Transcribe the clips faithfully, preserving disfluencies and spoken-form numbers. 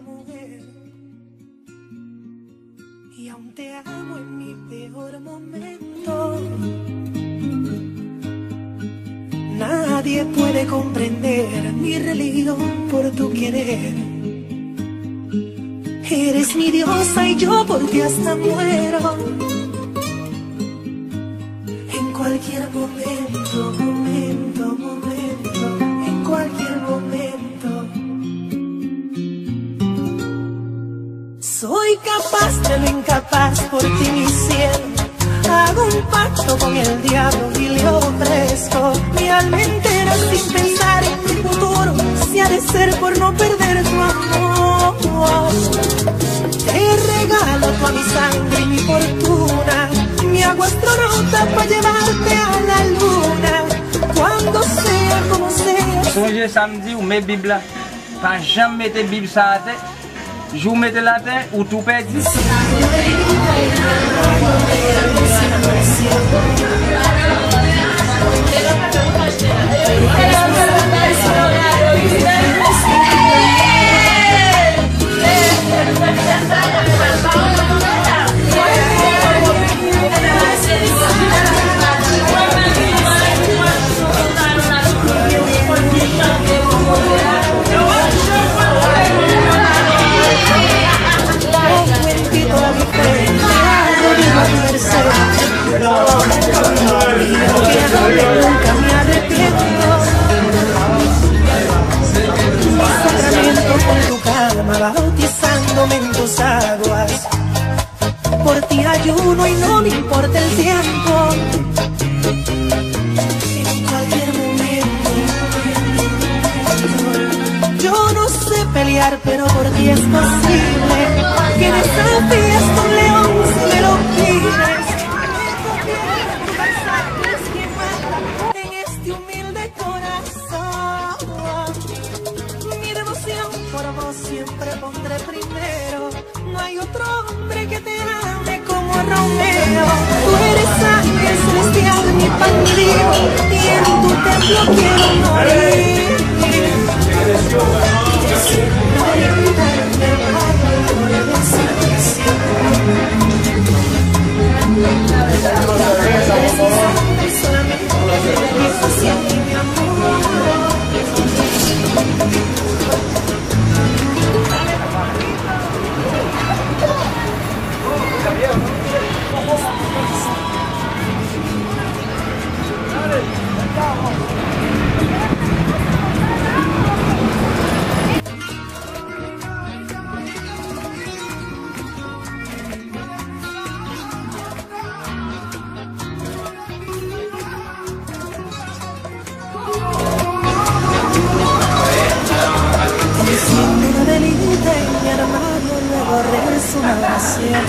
mujer. Y aún te amo en mi peor momento. Nadie puede comprender mi religión por tu querer. Eres mi diosa y yo por ti hasta muero. En cualquier momento, momento, momento, en cualquier momento. Soy capaz de lo incapaz por ti, mi cielo. Hago un pacto con el diablo y le ofrezco mi alma entera sin pensar en mi futuro, si ha de ser por no perder tu amor. Te regalo toda mi sangre y mi fortuna, mi hago astronauta pa llevarte a la luna, cuando sea como sea. Sonje sa m di w, men Bib la. Pa janm mete Bib sa atè. Jou w mete l atè, ou tou pèdi. Bautizándome en tus aguas. Por ti ayuno y no me importa el tiempo. En cualquier momento. Yo no sé pelear, pero por ti es posible que desafíes un león si me lo pides. Me convierto en tu versátil, es quien manda en este humilde corazón. Mi devoción por vos siempre pondré primero. No hay otro hombre que te ame como Romeo. Tú eres ángel celestial, mi pan y vino, y en tu templo quiero morir. Desciende una velita en mi armario, luego rezo una oración.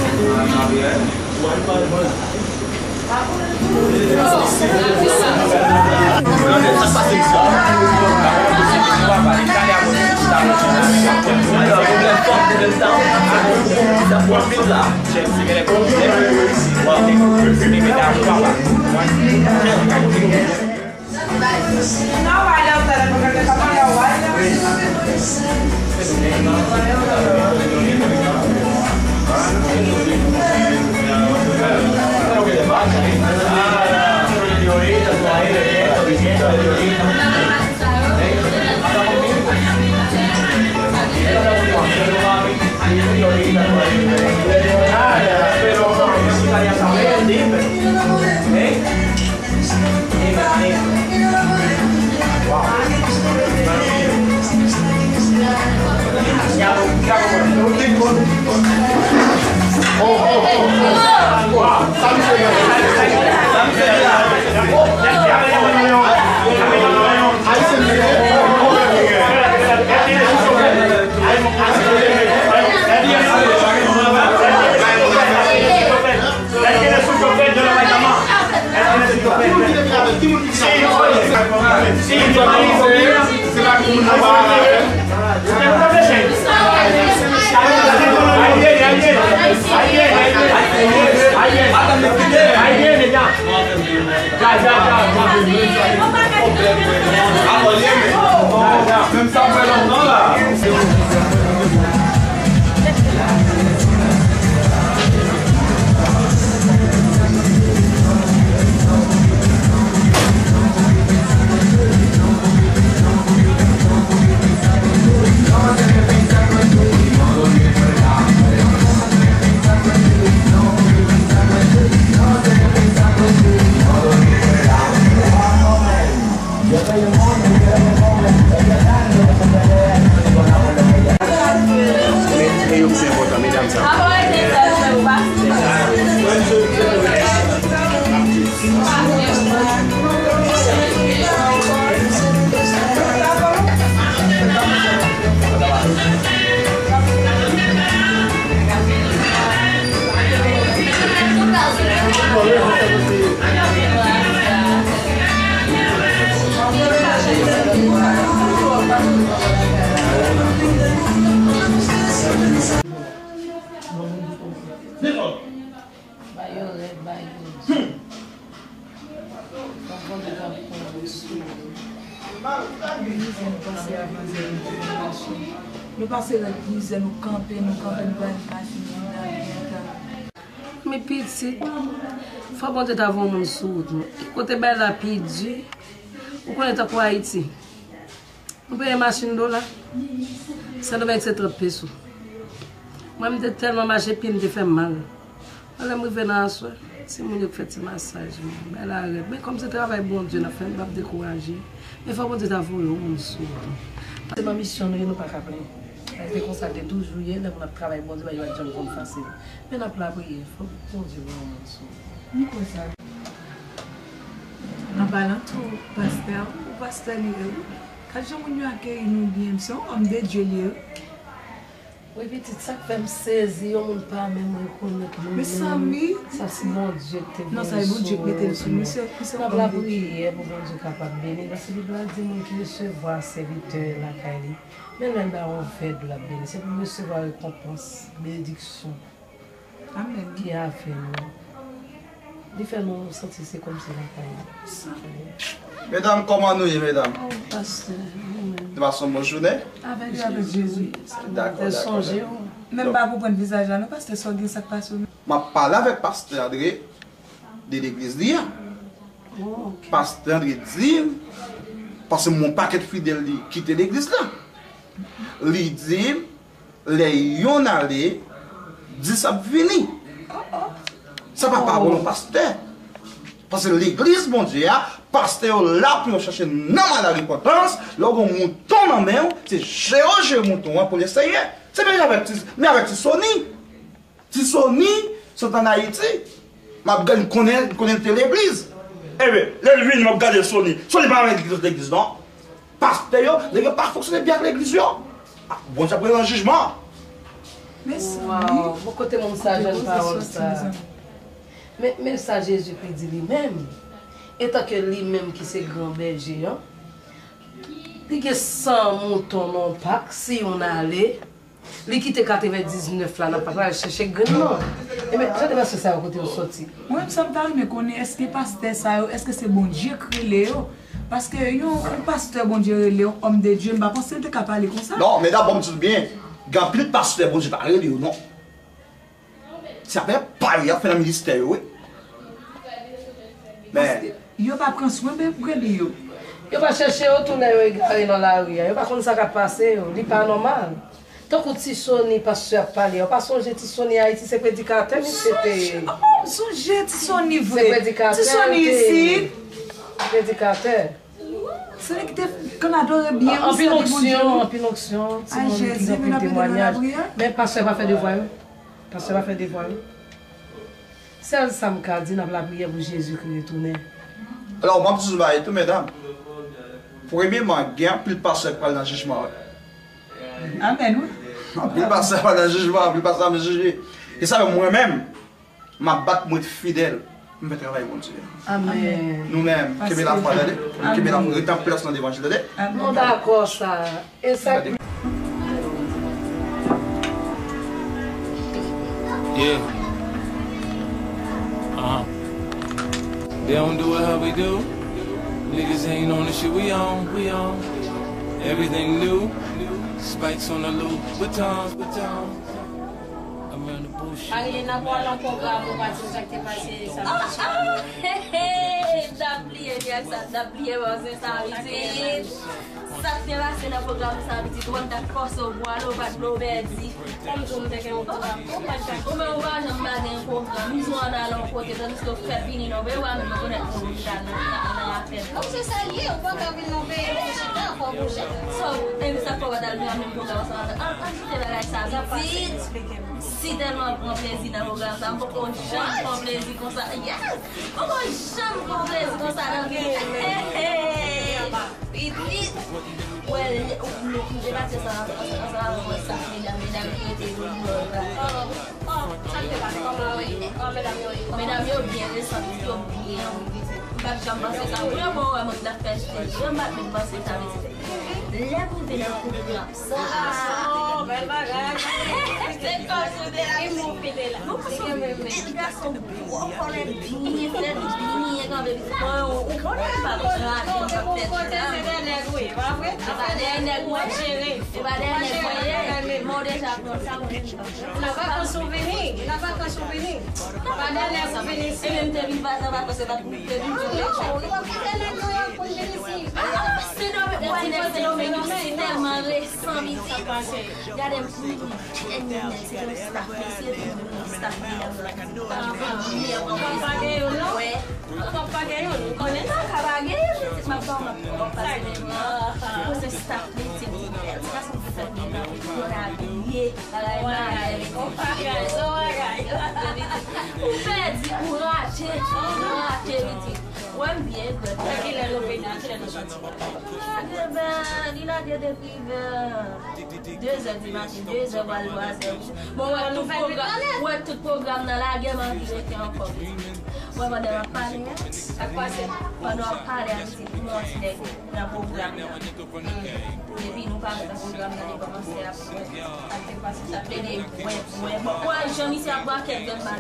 Mizè nou pase avan zè nou te nan machin. Nou pase lòt mizè, nou kanpe, nou kanpe, nou pa jwenn machin, nou nan ata. Men pitit, fò Bondye ta voye yon moun sou wout nou. Kote bagay la pi di, ou konnen tankou Ayiti. Nou peye machin dola, sèt vennsenk trant peso. Mwen, m te tèlman mache, pye m te fè m mal. Lè m rive nan aswè, se moun yo k fè ti masaj mwen. Bagay la rèd. Men kòm se travay Bondye n ap fè, m p ap dekouraje. Men fò Bondye ta voye yon moun sou wout nou. Se nan misyon nou ye, nou pa ka plenyen. Se konsa l te toujou ye, lè moun ap travay Bondye, bagay yo pa t janm konn fasil. Men n ap lapriyè, fò Bondye voye yon moun sou wout nou. M kwè sa. An palan tou, pastè, ou pastè li ye wi. Gad jan moun yo akeyi nou byen, se yon òm de Dye li ye wi. Wi pitit, sa k fè m sezi, yon moun pa menm rekonèt li menm. Mezanmi. Sa se Bondye k te voye l sou ou. Non, sa e Bondye k mete l sou misye. N ap lapriyè pou Bondye kapab beni l, paske Bib la di moun ki resevwa sèvitè lakay li, men lè l ba yon vèd, l ap beni. Se pou resevwa rekonpans, benediksyon. Amèn. Ki avè nou. Li fè nou santi se kòmsi lakay nou. Medam, kòman nou ye, medam? Oh, pastè, nou menm. Nou pase yon bon jounen? Avèk Jezi. Avèk Jezi. Dakò, dakò, dakò. Men m pa konprann vizaj la non, pastè, sa w gen, sa k pase w menm? M ap pale avèk pastè André de legliz li a. Oh, ok. Pastè André di m, paske m wè yon pakèt fidèl li kite legliz la. Li di m, lè yonn ale, dis ap vini. Sa pa pawòl yon pastè. Paske legliz Bondye a, pastè yo la pou yo chache nanm a larepantans. Lè w gen mouton nan men w, se jere, jere mouton an pou Lesenyè. Se menm jan avèk ti, men avèk ti Sony. Ti Sony sot ann Ayiti. M ap gade, m konnen, m konnen l te legliz. Ebyen, lè l vini, m ap gade Sony. Sony pa renmen legliz, legliz non. Pastè yo, nèg yo pa fonksyone byen ak legliz yo. Ah, Bondye ap rele nan jijman. Mezanmi. Waw, bon, kote moun sa jwenn pawòl sa? Men, men sa Jezikri di li menm. Etanke li menm ki se gran bèje an, li gen san mouton nan yon pak, si yonn ale, li kite katrevendiznèf la nan pak la, al chèche grenn nan. Ebyen, jan de pastè sa yo kote yo soti? Mwen menm sa m ta renmen konnen, èske pastè sa yo, èske se Bondye k rele yo? Paske yon, yon pastè Bondye rele, yon homme de Dieu, m pa panse l te ka pale konsa. Non, men dabò m di w byen, gen anpil pastè Bondye pa rele yo, non. Se afè pale y ap fè nan ministè yo, wi. Men yo pa pran swen bèf brebi yo. Yo pa chèche yo tou lè yo egare nan lari a. Yo pa konn sa k ap pase yo. Li pa nòmal. Tankou Ti Sony, pastè ap pale a. Ou pa sonje Ti Sony Ayiti, se predikatè misye te ye. Oh, m sonje Ti Sony vre. Se predikatè. Ti Sony isit. Predikatè. Se li ki te konn adore byen wi, sèvi Bondye wi. Anpil onksyon, anpil onksyon. Ay Jezi, men n ap ede nou nan lapriyè. Men pastè pa fè devwa yo. Pastè pa fè devwa yo. Sèl sa m ka di, n ap lapriyè pou Jezikri retounen. Alò, m ap di w bagay tou, medam. Premyèman, gen anpil pastè k pral nan jijman wi. Amèn wi. Anpil pastè pral nan jijman, anpil pastè ap jije. E sa fè mwen menm, m ap bat pou mwen fidèl, m fè travay Bondye a. Amèn. Nou menm, kenbe lafwa, tande. Kenbe lafwa, rete an plas nan levanjil, tande. Nou dakò sa. E sa. Yeah. Uh-huh. They don't do it how we do. Niggas ain't on the shit we on, we on. Everything new, spikes on the Louis Vuittons, Vuittons. Marilyn ap al nan pwogram, ou pa di sa k te pase samdi swa. Ah, ah, hey, hey, m t ap bliye di ak sa, m t ap bliye panse sa, pitit. Sa k te pase nan pwogram sa, pitit, ou wè m t ap fòse w pou w ale, ou pa t vle w pèdi. Kòm tou m te gen yon pwogram, ou pa t ka. Ou menm ou pa janm pa gen yon pwogram, m di w ann al yon kote, tandiske w fè vini non, men ou pa menm rekonèt moun ki t al nan, nan, nan afè. Kòm se sa l ye, ou pa ka vin nan peyi w chita, fò w bouje. So, e sa fè w pa t al nan menm pwogram ansanm avè l? An, an, kite bagay sa, pitit. Si tèlman pran plezi nan pwogram sa, m poko janm pran plezi konsa. Yes! M poko janm pran plezi konsa nan vi. Hey, hey! Pitit! Wè, ou, nou, nou debate sa, sa, sa, sa, sa, medam, medam ki rete yo, yo, la. Oh, oh, sa k te pase? Kòman, wi? Oh, medam yo, wi. Medam yo byen resan, yo byen, wi, pitit. M pa t janm panse sa. Premye fwa mwen t ap fè, yo m pa t menm panse sa, pitit. Lè m rive nan pwogram sa. Oh, bèl bagay. Se kòm si w te la. Mwen panse w bèl gason, gwo kòlèt, byen fèt, byen kanpe. Mwen, ou konnen m pa konn raje m ap pèdi la. Se pa dèyè nèg mwen jere. Se pa dèyè nèg mwen ye. Mwen deja pran sa mwen. Ou nan vakans ou vini. Ou nan vakans ou vini. Pa dèyè nèg ou vini isi. E menm te vin pa nan vakans, se pa pou te vin pou lè. Ou pa pou te nèg nou yo pou vin isi. Ah, Sendomeng, wè nèg Sendomeng yo si tèlman resan, Piti. Gade m, se te yon staff, mesye, se te yon staff, medam. Meyè pran plezi. Wè. Ou p ap pa gen youn, ou konnen sa. M pa ka pa gen youn, pitit, m ap ba w, m ap ba w pase menm nan. Mwen se staff li, se ti gason ki fè byen kanpe, moun abiye, bagay malè, bagay, bagay. Ou pèdi, ou raje, ou raje, pitit. Wè m byen, byen. Nan kilè nou vini, nan kilè nou soti? Li lage, ben, li lage depi vè de zè di maten, de zè pral twa zè. Bon, wè tout pwogram, wè tout pwogram nan lage, m anvi rete ankò. Wè pandan m ap pale a, pandan w ap pale a, pitit, pou mwen, yon ti nèg nan pwogram nan. Depi nou parèt nan pwogram nan, li kòmanse ap wè, ap plede bwè, bwè. Bon, wè jan misye ap bwè a, kèt grann mal.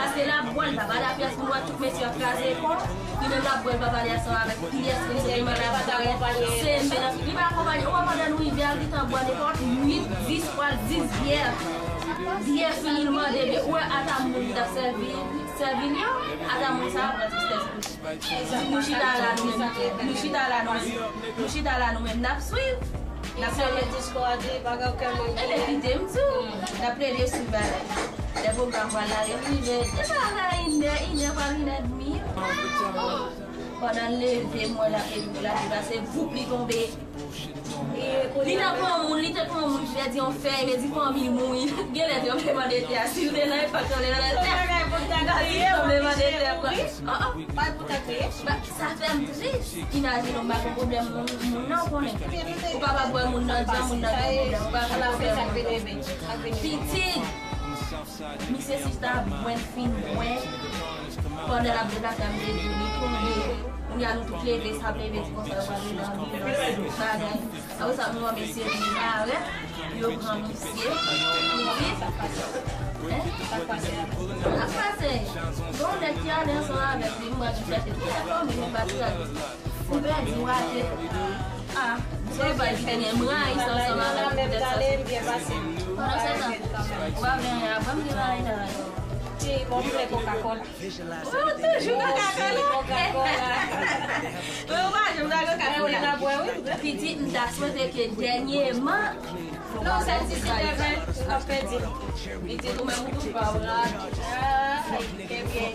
Paske l ap bwè, l pa pale a pyès moun, wè tout mesye ap kraze kò. Li menm l ap bwè, l pa pale ansanm avèk pyès moun, se li menm l ap bwè. Se menaj li pa akonpaye. Ou wè pandan nou rive a, l gentan bwè nenpòt uit, dis, pral dis byè. Byè fini, l mande, men ou wè ata moun ki t ap sèvi, sèvi l yo, ata moun sa yo pran tristès pou li. Nou chita la, nou menm, nou chita la, nou menm, nou chita la, nou menm, n ap swiv. N ap plede. Disko a di, pa gen okenn moun ki. Ebyen, kite m di w, n ap plede swiv bagay. Lè pwogram pral lage, m rive, deja la inè, inè, pral inè edmi. Pandan l leve, m wè l ap leve, l ap leve, se voup li tonbe. Li te pran moun, li te pran moun ki pèdi yon fèy, men di fanmi mouri. Genlè tranblemanntè a, si l te nan epòk tranblemanntè, li tranblemanntè a pran. Ah, ah. Pa pou ta kriye. Ba, sa fè m tris. Imajine w, m pa gen pwoblèm moun, moun nan, ou konnen. Ou kapab wè moun nan djan, moun nan gen pwoblèm, ou pa gen pwoblèm. Pitit, misye chita bwè, l fin bwè. Pandan l ap deplase a, misye di li tonbe. Kounye a nou tout leve, sa ap leve di konsa, yo pral rele anbilans, bagay. Apre sa, nou wè mesye vin parèt, yo pran misye, li di, en? Sa k pase? Gon nèg ki ale ansanm avèk li, m pral vin chèche. Ki nèg fanmi, m pa di la. Ou pèdi, ou rate. Ah, se pa ki te gen m rayi sa ansanm avèk ou, poutèt sa. Pandan se tan, ou pa vle anyen, apre m gen bagay nan men. Ti, bon, m vle Coca-Cola. Ou toujou Coca-Cola. Coca-Cola. Mwen, ou pa janm nan Coca-Cola. Pitit, m ta swete ke dènyèman. Non, sèl si se te vre, m ap pèdi. Pitit, ou menm ou tou pa w la. Ah, ebyen.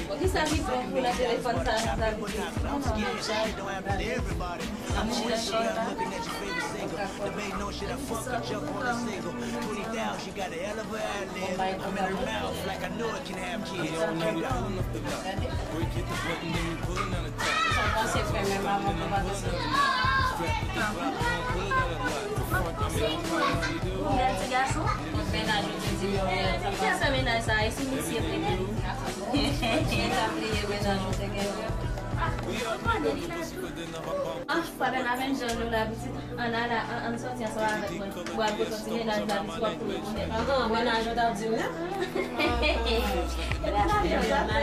Bon, kisa ki bon pou nan telefòn sa a, sa vle di? Ou bèl ti gason. Ki fè menaj sa, e si misye prete li? Misye ta bliye menaj ou te gen. Ah, ou konnen li la tou. Ah, pa bèl avèk jan nou la pitit. Ann al, ann, ann sòti ansanm avèk mwen. Ou al pou sòti menaj la pitit, w ap kouri pou nèg. Ahan, menaj ou t ap di m nan. E menaj ou t ap fè.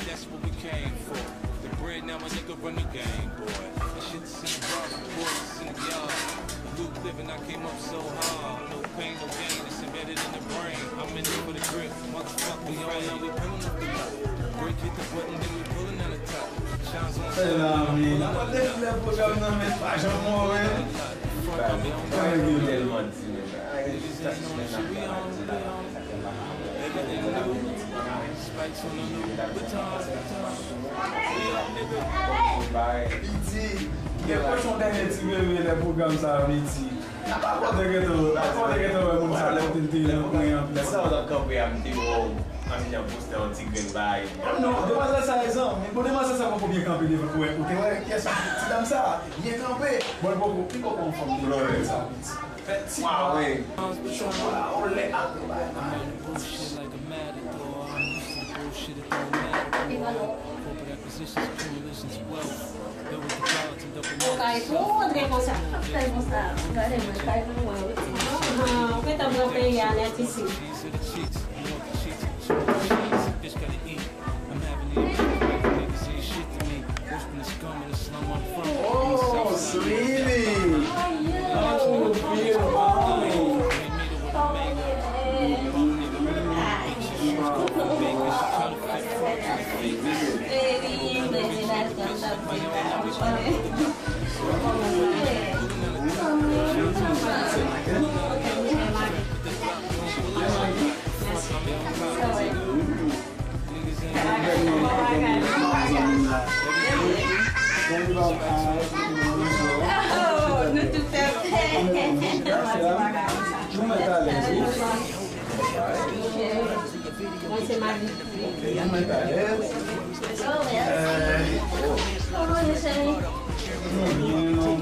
That's what we came for. The bread, now a nigga run the game, boy. That shit is in the box, boy, it's in the yard. New living, I came up so hard. No pain, no gain, it's embedded in the brain. I'm in it for the grip, motherfucker. We all know we pulling up the lot. Break, hit the button, then we pulling on the top. Shines on. Sè la, men, n ap ap dekouvè pwogram nan, men pa janm mò, men. Fuck, I'm in. Kòman yo tèlman di, men, bagay jis chak semèn n ap travay, di la. Piti, gen kochon dèyè ti bebe lè pwogram sa a piti. Apa w te gentan, apa w te gentan wè moun sa lè w te, te nan pwen an piti? Lè sa w t ap kanpe a, m te wè w ann jan poste yon ti grenn bagay. Non, demwazèl sa e zanmi. Bon, demwazèl sa poko byen kanpe devan, ou wè, ou te wè kiyès ti dam sa byen kanpe. Bon, li poko, li poko anfòm devan sa piti. Fè ti pa. Wi. Chonpwa, olè ak bagay. Bullshit, it don't matter. Corporate acquisitions, accumulations, wealth. Built with the gods and Ou ka tou antre konsa. Fè konsa. Gade mwen, kay nan mwen, wi. Ahan, ou gentan pran peyi a nèt isi. Oh, sweetie. How you feel, mommy? Oh, nou tout fè. Nou mèt alèz, wi. Mwen se Marie. Nou mèt alèz. Euh, nou byen, non.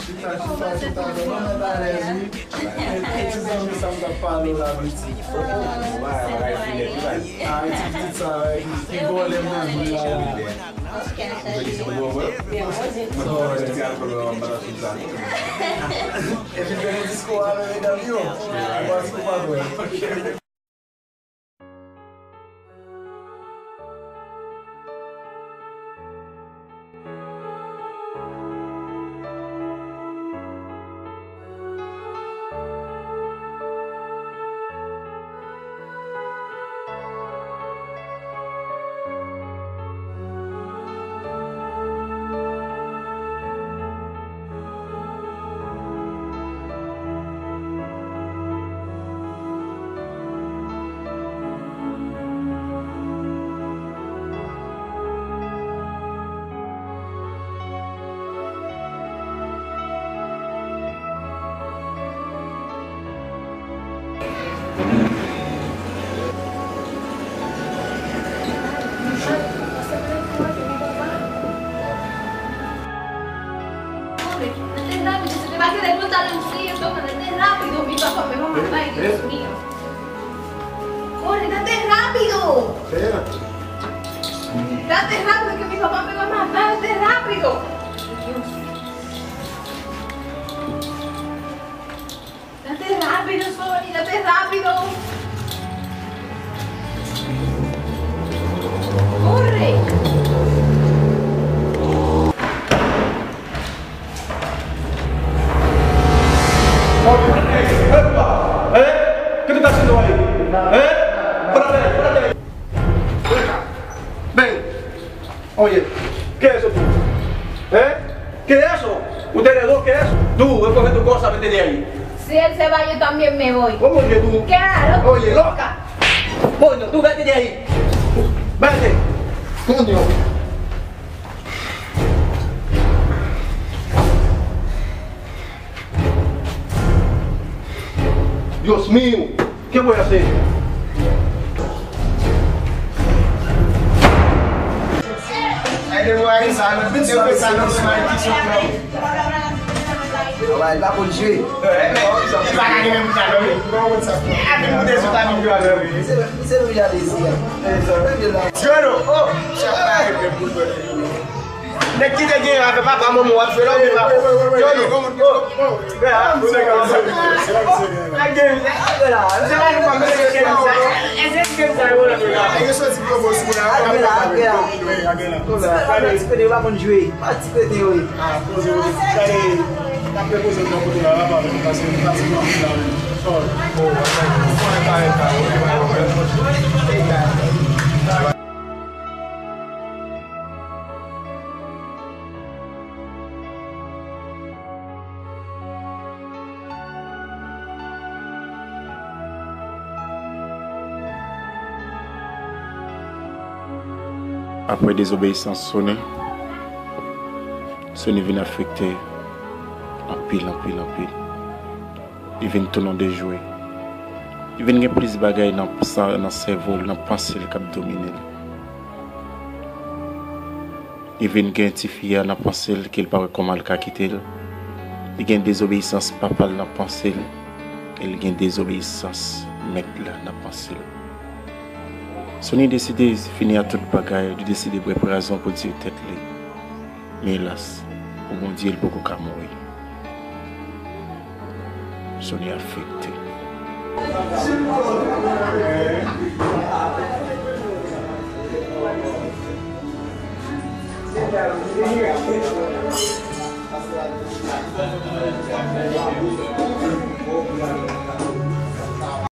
Chita, chita, chita, nou mèt alèz, wi. E, e ti zanmi sa m t ap pale w la, piti. Ah, e ti pitit sa, wi, ki vòlè m nan vi la, wi. Epi te gen disko avè medam yo. Ou pa di ou pa kwè. Corre, date rápido. Date rápido, que mi papá me va a matar, date rápido. Date rápido, Sony, date rápido. Corre. Oye, epa, eh? ¿Qué tú estás haciendo ahí? Eh? Párate ahí, párate ahí. Ven acá. Ven. Oye, ¿qué es eso tú? ¿Eh? ¿Qué es eso? Ustedes dos, ¿qué es eso? Tú, recoge tu cosa, vete de ahí. Si él se va, yo también me voy. ¿Cómo que tú? Claro. Oye, loca. Coño, tú vete de ahí. Vete. Coño. Dios mío, ¿qué voy a hacer? Ay, de mwen, ay, sa, men sa, nan men, ay, ki sot la. Wè, li pa konn jwe. Li pa ka gen menm talè, wi. Avèk nou de sot avèk yo, avèk yo. Se, se nou ya desi a. Jolo, oh! Nèg ki te gen avè papa manman w ap jwe la, ou gen papa. Jolo, oh! Nèg gen, se la nou pa mete kèm sa. Èske kèm sa yo la? Nèg yo soti pran bòs moun la. Gade, ti pede yo pa konn jwe. Pa ti pede yo ye. Ah, poze w. Gade, n ap repoze w nan kote la, la pa vin pase, pase nan kote la. Sòl. Apre dezobeyisans Sony, Sony vin afekte anpil, anpil, anpil. Li vin tounen dejwe. Li vin gen plis bagay nan sa, nan sèvo l, nan panse l k ap domine l. Li vin gen tifi a nan panse l ke l pa wè kòman l ka kite l. Li gen dezobeyisans papa l nan panse l. E l gen dezobeyisans mèt la nan panse l. Sony deside fini ak tout bagay, li deside bwè pwazon pou tiye tèt li. Men elas, pou Bondye, l poko ka mouri. Sony afekte.